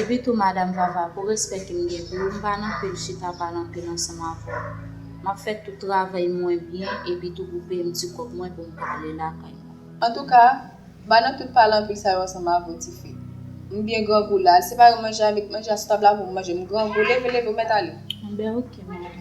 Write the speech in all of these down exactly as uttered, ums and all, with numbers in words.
Epi tou, madanm Vava, pou respè ke m gen pou ou, m pa nan pil chita pale anpil ansanm avè w. M ap fè tout travay mwen byen, epi tou pou peye m ti kòb mwen pou m ka ale lakay mwen. Antouka, m pa nan tout pale anpil sa yo ansanm avè w, tifi. M byen grangou la. Al separe manje a, met manje a sou tab la pou m manje. M grangou, leve, leve, ou mèt ale. Anben, oke, madanm.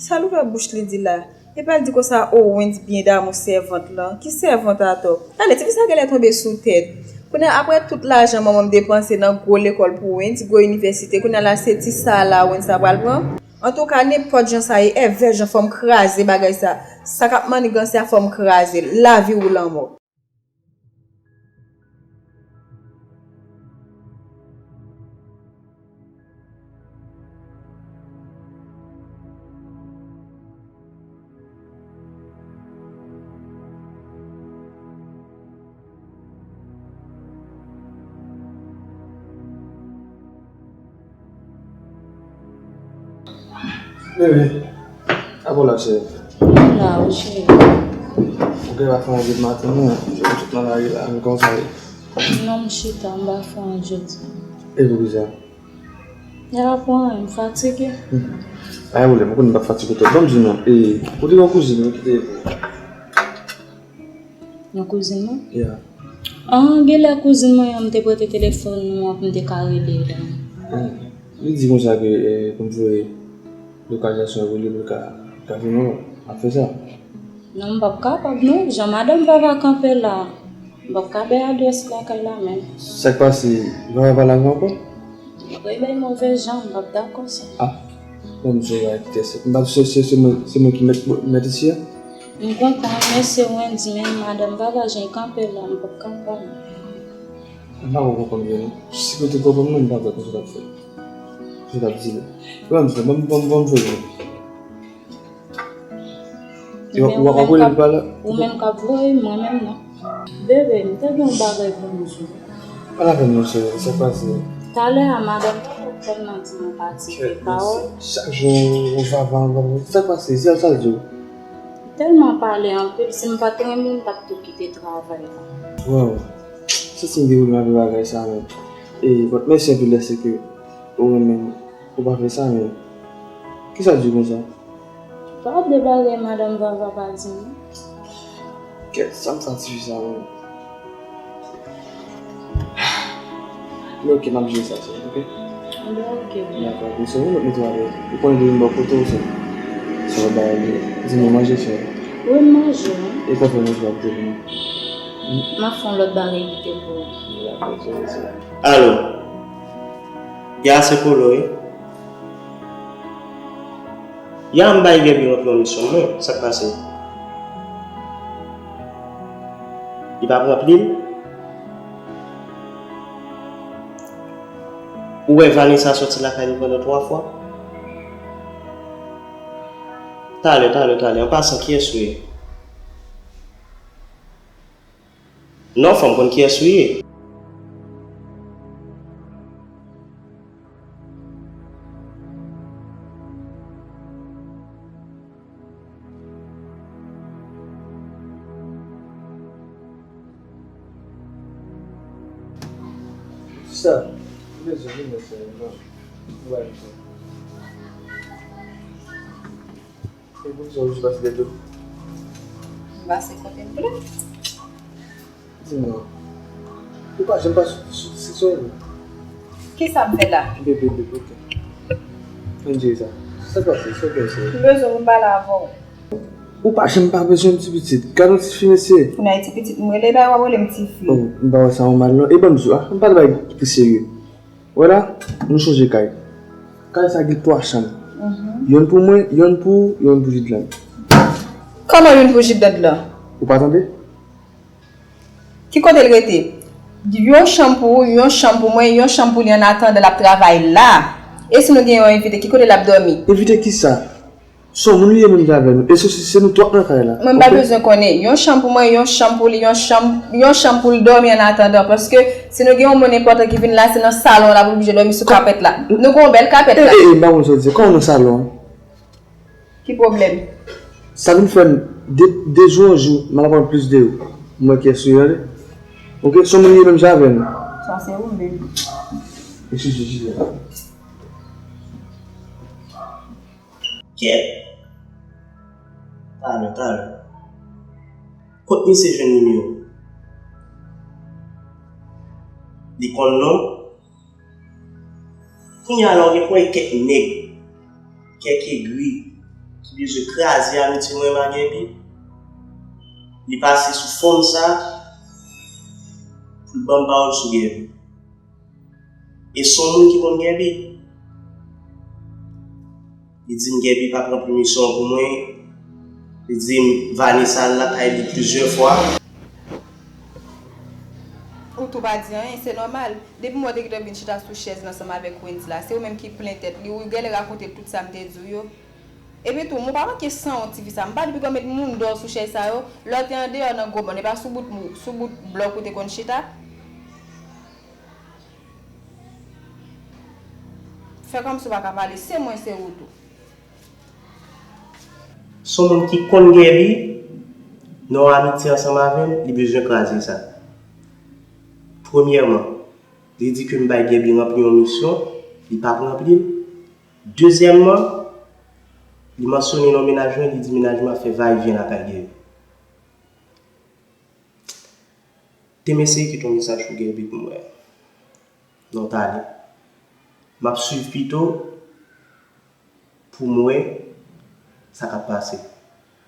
Sa l ouvè bouch li di la? Epa l di konsa, o, Wendy byen damou sèvant lan. Ki sèvant atò? Tande, tifi sa genlè tonbe sou tèt. Kounye a, apre tout lajan manman m depanse nan gwo lekòl pou Wendy, gwo inivèsite, kounye a la se ti sa la Wendy sa pral pran? Antouka, nenpòt jan sa ye, èvè jan fò m kraze bagay sa. Sa k ap manniganse a fò m kraze l, lavi ou lanmò. Bebe, apa w la, cheri? M la wi, cheri. Ou gen pa fè yon jòt maten, non? Jòt nan lari la, men kòman sa ye? Non, m chita, m pa fè yon jòt. E poukisa? Y a pran, m fatige. Hmm. Pa gen pwoblèm, ou konnen m pa fatige twòp. Ban m di w non, e, ou te gen yon kouzin ou ki te Yon kouzin mwen? Yeah. Ah, genlè kouzin mwen an, m te prete telefòn nou an pou m te ka rele l. Hmm. Li di konsa ke, eh, pou m voye lokalizasyon pou li, pou l ka, ka vin wè w. M ap fè sa. Non, m p ap kapab, non. Jan madanm Vava kanpe la, m p ap ka bay adrès lakay la menm. Sa k pase? Vava pale avè w ankò? Li bay move jan, m p ap dakò sa. Ah, bon, m se va kite se. M pa se, se, se mwen, se mwen ki mèt, mèt isi a? M kontan, men se Wendy, men madanm Vava jan l kanpe la, m p ap kapab. M pa konprann vre non. Si mwen te konprann mwen, m pa wè konsa w t ap fè. Konsa w t ap di l. Ban m fè, ban m, ban m, ban m voye. Ou menm k ap voye m, mwen menm non. Bebe, m te gen yon bagay pou m di w. Pa la pèn non, cheri, sa k pase? Talè a, madanm Vava tèlman di mwen pa di vye pawòl. Chak jou, ou Vava ankò. Sa k pase? Sa, sa l di w? Tèlman pale anpil, si m pa t renmen, m t ap tou kite travay la. Waw. Santi m gen pwoblèm avèk bagay sa menm. E, bon, mèsi anpil dèske ou renmen m. Ou pa fè sa menm. Kisa l di w konsa? Pa de bagay madanm Vava pa di non. Kèt, sa m fè ak tifi sa menm. Men oke, m ap jere sa, cheri, oke? Anben, oke, bebe. Dakò, men se ou mèt netwaye. Ou konnen depi m bò kote w, se, se lòt bagay li ye. Di m ou manje, cheri. Wi, m manje, wi. E kòfè manje w ap te vini? M ap fè yon lòt bagay kite pou ou. Dakò, cheri, cheri. Alo. Ya, se Polo, wi. Ya, m bay Gaby yon pwomosyon, non, sa k pase? Li p ap ranpli l? Ou wè Vanessa sòti lakay li pandan twa fwa? Talè, talè, talè. An pasan, kiyès ou ye? Non, fò m konn kiyès ou ye. Sa, m bezwen vin nan sèl non. Ou pa bezwen. E poukisa ou jis pase de do? M pase kote m vle. Di m non. Ou pa janm pase sou, sou, sou, sou. Kisa m fè la? Bebe, bebe, oke. Ann jere sa. Sa k pase? Sa w gen, cheri? M bezwen pou m pale avè w. Ou pa janm pa bezwen m, ti pitit. Gad yon ti fi, mesye. Pou n al ti pitit, m rele bay w ap rele m ti fi. Oh, m pa wè sa yon mal non. E ban m di w, ah, m pale bagay ki pi serye. Wè la, nou chanje kay. Kay sa gen twa chanm. Mhm. Yonn pou mwen, yonn pou, yonn pou Jidlan. Kòman yonn pou Jidlan? Ou pa tande? Ki kote l rete? Yon chanm pou ou, yon chanm pou mwen, yon chanm pou li annatandan l ap travay la. E si nou gen yon envite, ki kote l ap dòmi? Envite kisa? Se yon moun li ye menm ki avè nou. E se, se nou twa k nan kay la. Mwen m pa bezwen konnen. Yon chanm pou mwen, yon chanm pou li, yon chanm, yon chanm pou l dòmi annatandan. Paske si nou gen yon moun enpòtan ki vin la, se nan salon la pou l oblije dòmi sou kapèt la. Nou gen yon bèl kapèt la. E, e, e, m pa konn sa w di. Kòman nan salon an? Ki pwoblèm? Sa vin fè m de, de jou an jou, m al aprann plis de ou. M wè kiyès ou ye, tande. Ok, se yon moun ki menm jan avè m. Sa se ou menm. Eskize, eskize. Kèt. Talè, talè. Kot misye jwenn nimewo? Li konn non? Kounye a la, w gen pou wè kèk nèg, kèk egri, ki bezwen kraze amitye mwen menm ak Gaby. Li pase sou fòm sa, pou l ban m pawòl sou Gaby. E se yon moun ki konn Gaby. Li di m Gaby p ap ranpli misyon an pou mwen. Li di m Vanessa al lakay li plizyè fwa. Ou tou pa di anyen, se nòmal. Depi m wè w te gentan vin chita sou chèz la ansanm avèk Wendy la, se ou menm ki plen tèt li, ou genlè rakonte l tout sa m te di w yo. Epi tou, m pa manke sanwont tifi sa, m pa di piga w met moun dòw sou chèz sa yo, lè w te andeyò nan gwo mòn, e pa sou bout, sou bout blòk ou te konn chita? Fè kòmsi w pa ka pale, se mwen, se ou tou. Se yon moun ki konn Gaby, nan yon amitye ansanm avè m, li bezwen kraze sa. Premyèman, li di ke m bay Gaby ranpli yon misyon, li p ap ranpli l. Dezyèmman, li mansyone non mennaj mwen, li di mennaj mwen ap fè vayevyen lakay Gaby. Te m eseye kite yon mesaj pou Gaby pou m wè. Non, talè. M ap swiv pito pou m wè sa k ap pase.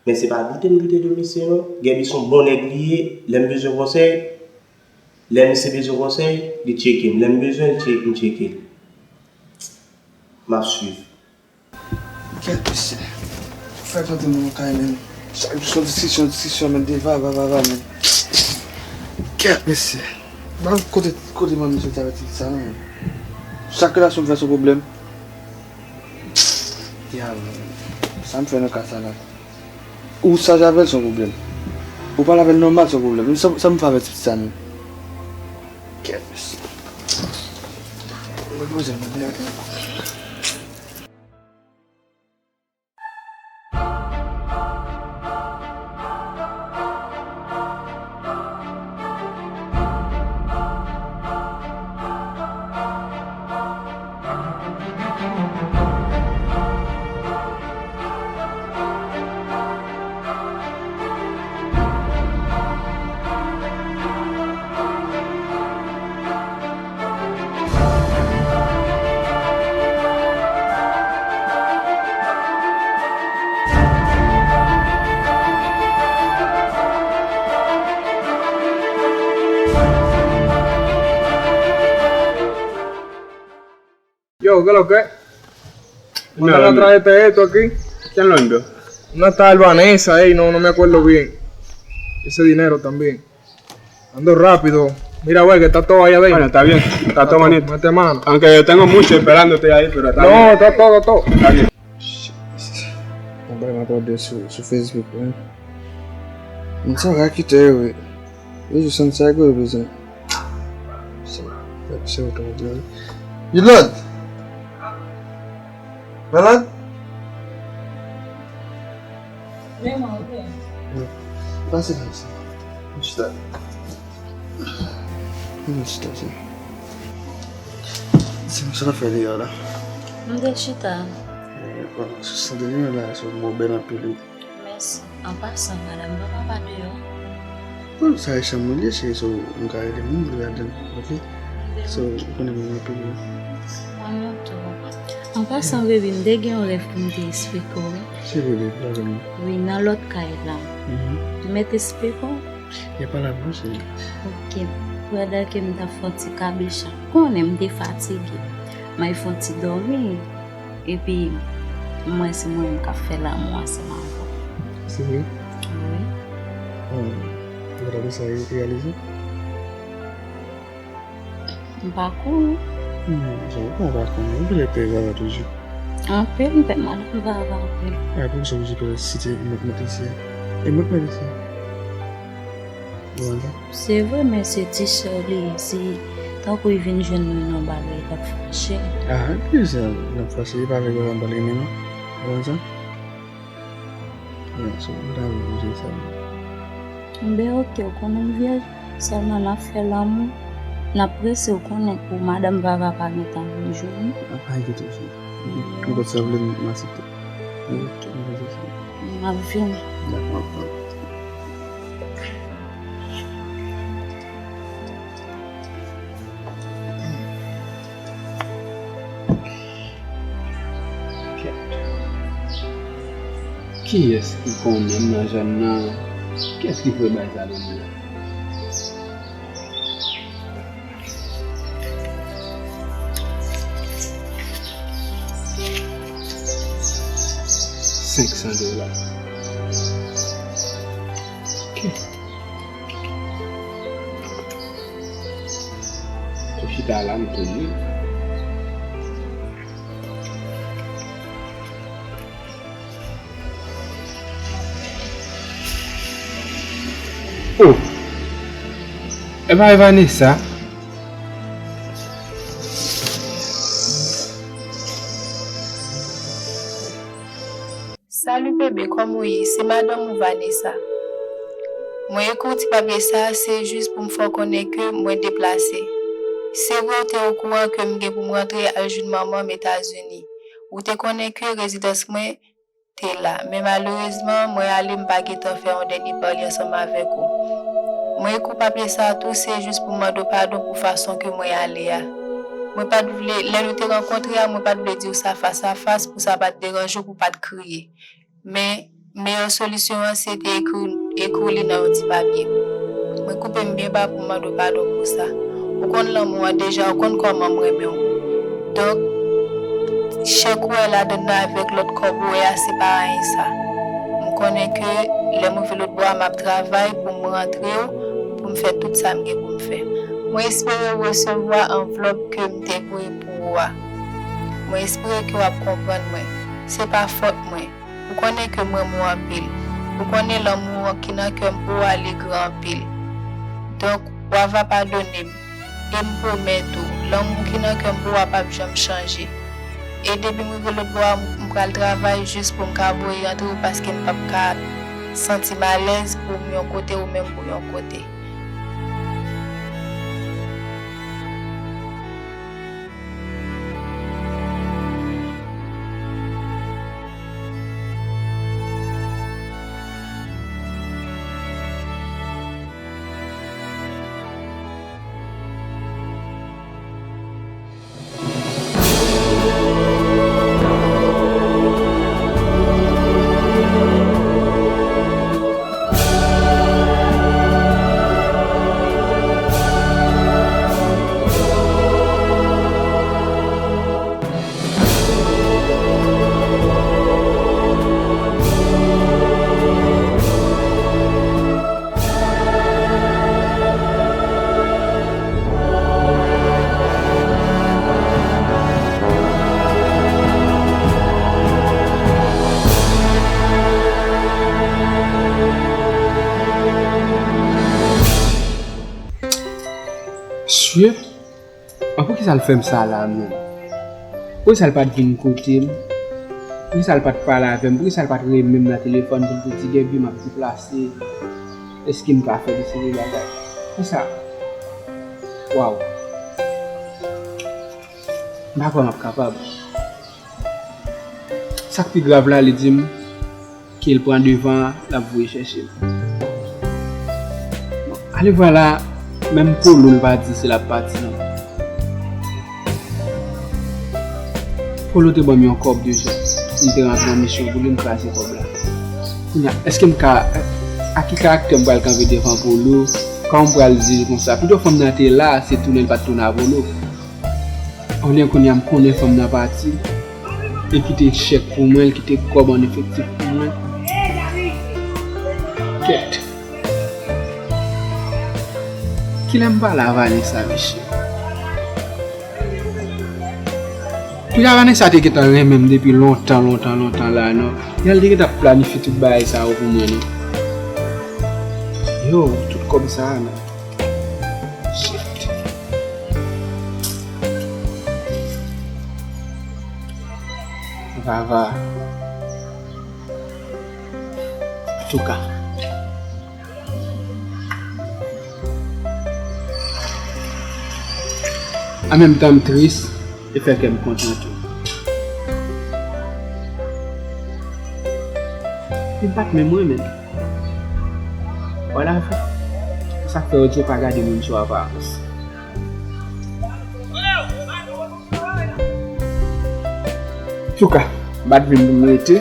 Men se pa doute m doute de misye non. Gaby se yon bon nèg li ye. Lè m bezwen konsèy, lè misye bezwen konsèy, li tcheke m. Lè m bezwen l, tche-, m tcheke l. M ap swiv. Kèt mesye. Fè tante moun kay menm. Chak jou se yon diskisyon, diskisyon, men de va, va, va, va, men. Kèt mesye. Ban kote, kote manmi soti avèk ti sa, non, men. Chak relasyon m fè se yon pwoblèm. Dyab, men. Sa m fè nan ka sa la? Ou saj avè l se yon pwoblèm. Ou pale avè l nòmal se yon pwoblèm. Sa, sa m fè avèk ti sa, menm? Kèt mesye. Mwen poze m mande. Yo, ¿qué es lo que? Una trae esto aquí. ¿Quién lo envió? Una tal Vanessa, ey, no, no me acuerdo bien. Ese dinero también. Ando rápido. Mira, güey, que está todo ahí adentro. Bueno, está bien. Está todo bonito. Mete mano. Aunque yo tengo mucho esperándote ahí, pero está bien. No, está todo, todo. Está bien. Mwen bay m akòde sou, sou Facebook, wi. Moun sa raketè yo, wi. Yo jis santi sa yo bezwen. Se, se otoritè, wi. Milad! Malad? Wi. Pase la, isi. Chita. Chita, chita, chita. Sa, sa w ap fè deyò la? M te chita. Eh, bon, sou sante li menm la, se yon mo bèl anpil, wi. Mèsi. An pasan, madanm, pa papa deyò. Bon, sa e chanm mwen li ye, cheri, so, m ka rele moun pou l al ladan l, oke? So, ou konnen mwen anpil, wi. Mwen menm tou. An pasan, baby, m te gen yon rèv pou m te esplike w, wi. Se vre, baby, pale m. Wi, nan lòt kay la. Mhm. M mèt esplike w? Y a pa la pou se. Ok. Pandan ke m t ap fè yon ti kabicha. Konnen m te fatige. M al fè yon ti dòmi. Epi, m wè se mwen menm k ap fè lanmou ansanm avè w. Se vre? Wi. Hmm. Ou pa ta fè sa re-, reyalize? M pa konnen. Hmm, jan ou pa konnen, ou genlè pè Vava toujou. Anpil, m pè madanm Vava anpil. A, poukisa w oblije pè si te mwen k mete isi a? E mwen k mete isi a. Ou konprann sa? Se vre, men se ti sè w li ye, se tankou li vin jwenn mwen nan bagay, l ap fache. A, ki sa l ap fache? E pa avèk Vava m pral renmen non. Ou konprann sa? Sa w ta vle pou se sa. Enben, oke, ou konnen m vyèj, sèlman n ap fè lanmou, n ap prese, ou konnen, pou madanm Vava pa gentan vin jwenn ou. A, pa enkyete w, cheri. Nenpòt sa w vle, m aksepte. Oke, m aksepte. M ap vini. Dakò, m ap tann. Kiyès ki konnen m nan zòn nan? Kiyès ki voye bay sa nan mwen? Senk san dola. Ok. Tou chita la, m tande. Oh! E pa Vanessa? Salut bebe, kòman w ye? Se madanm ou Vanessa. Mwen ekri w ti papye sa a, se jis pou m fè w konnen ke mwen deplase. Se vre w te okouran ke m gen pou m rantre al jwenn manman m Etazini. Ou te konnen ke rezidans mwen te la, men malerezman, mwen ale, m pa gentan fè yon dènye pale ansanm avèk ou. Mwen ekri w papye sa a tou, se jis pou m mande w padon pou fason ke mwen ale a. Mwen pa t vle, lè nou te rankontre a, mwen pa t vle di w sa fas a fas pou sa pa t deranje w, pou w pa t kriye. Men, meyè solisyon an, se te ekri, ekri w li nan yon ti papye. Mwen koupe m byen ba pou m mande w padon pou sa. Ou konn lanmou an deja, ou konn kòman m renmen w. Donk, chèk ou wè ladann nan avèk lòt kòb ou wè a, se pa anyen sa. M konnen ke lè m rive lòt bò a, m ap travay pou m rantre w, pou m fè tout sa m gen pou m fè. Mwen espere w resevwa anvlòp ke m te voye pou ou a. Mwen espere ke w ap konprann mwen. Se pa fòt mwen. Ou konnen ke m renmen w anpil. Ou konnen lanmou an ki nan kè m pou ou a, li gran anpil. Donk, w a va padone m. E m pwomèt ou, lanmou ki nan kè m pou ou a p ap janm chanje. E depi m rive lòt bò a, m pral travay jis pou m ka voye rantre w, paske m p ap ka santi m alèz pou m yon kote ou menm pou yon kote. Shit. An, poukisa l fè m sa la menm? Poukisa l pa t vin kote m? Poukisa l pa t pale avè m? Poukisa l pa t rele m nan telefòn pou l te di, Gaby, m ap deplase? Èske m ka fè de seri bagay? Poukisa? Waw. M pa kwè m ap kapab. Sa k pi grav la, li di m ke l pran devan an, l ap voye chèche m. Bon, ale vwala, menm Polo l pa di si l ap pati non. Polo te ban m yon kòb deja. M te rantre yon misyon pou li, m kraze kòb la. Kounye a, èske m ka, ak ki karaktè m pral kanpe devan Polo? Kòman m pral di l konsa? Pito fanm nan te la, se tounen l pa t tounen avè Polo. Olye kounye a m konnen fanm nan pati, li kite chèk pou mwen, li kite kòb an efektif pou mwen. Kèt. Kilè m pale a Vanessa, mesye? Piga Vanessa te gentan renmen m depi lontan, lontan, lontan la, non. Yal te gentan planifye tout bagay sa yo pou mwen, non. Yo, tout kòb sa a, non. Shit. Vava. Antouka, an menm tan m tris, e fè kè m kontan tou. Li pa t menm renmen m. Wè la vi. Se sa k fè yo di w pa gade moun sou aparans. Antouka, m pa t vin pou m rete.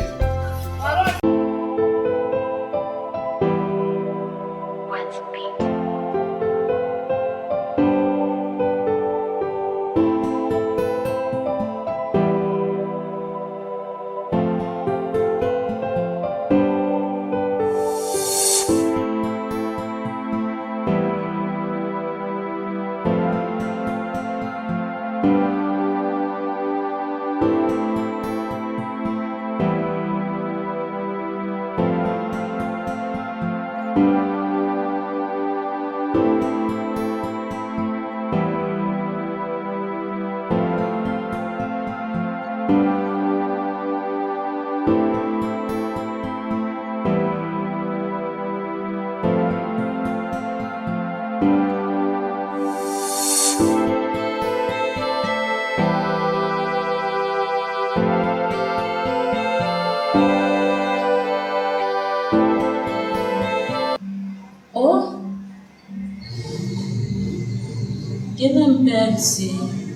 Oh, genlè m pèdi.